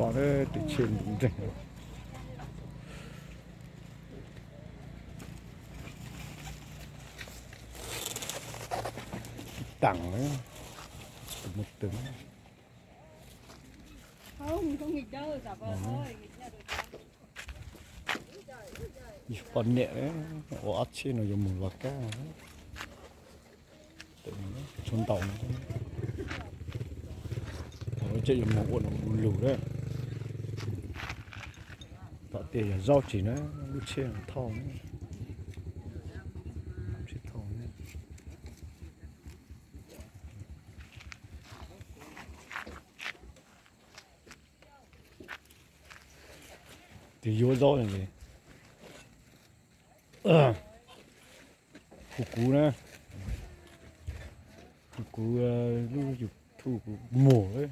Tus tsheb nreeg, tib taam, tus muaj twg. Yus poj niam ua ob tsheb no yuav mus Los Kab. Tshuav ntau no, thaum no ces yuav mus ua lug lawm. Tom tiaj yog zaub tsis na, lub tsheb thauj na, tsheb thauj na. Tus yuav zaub no ces hu kuv na, hu kuv lub YouTube kuv muag lawm.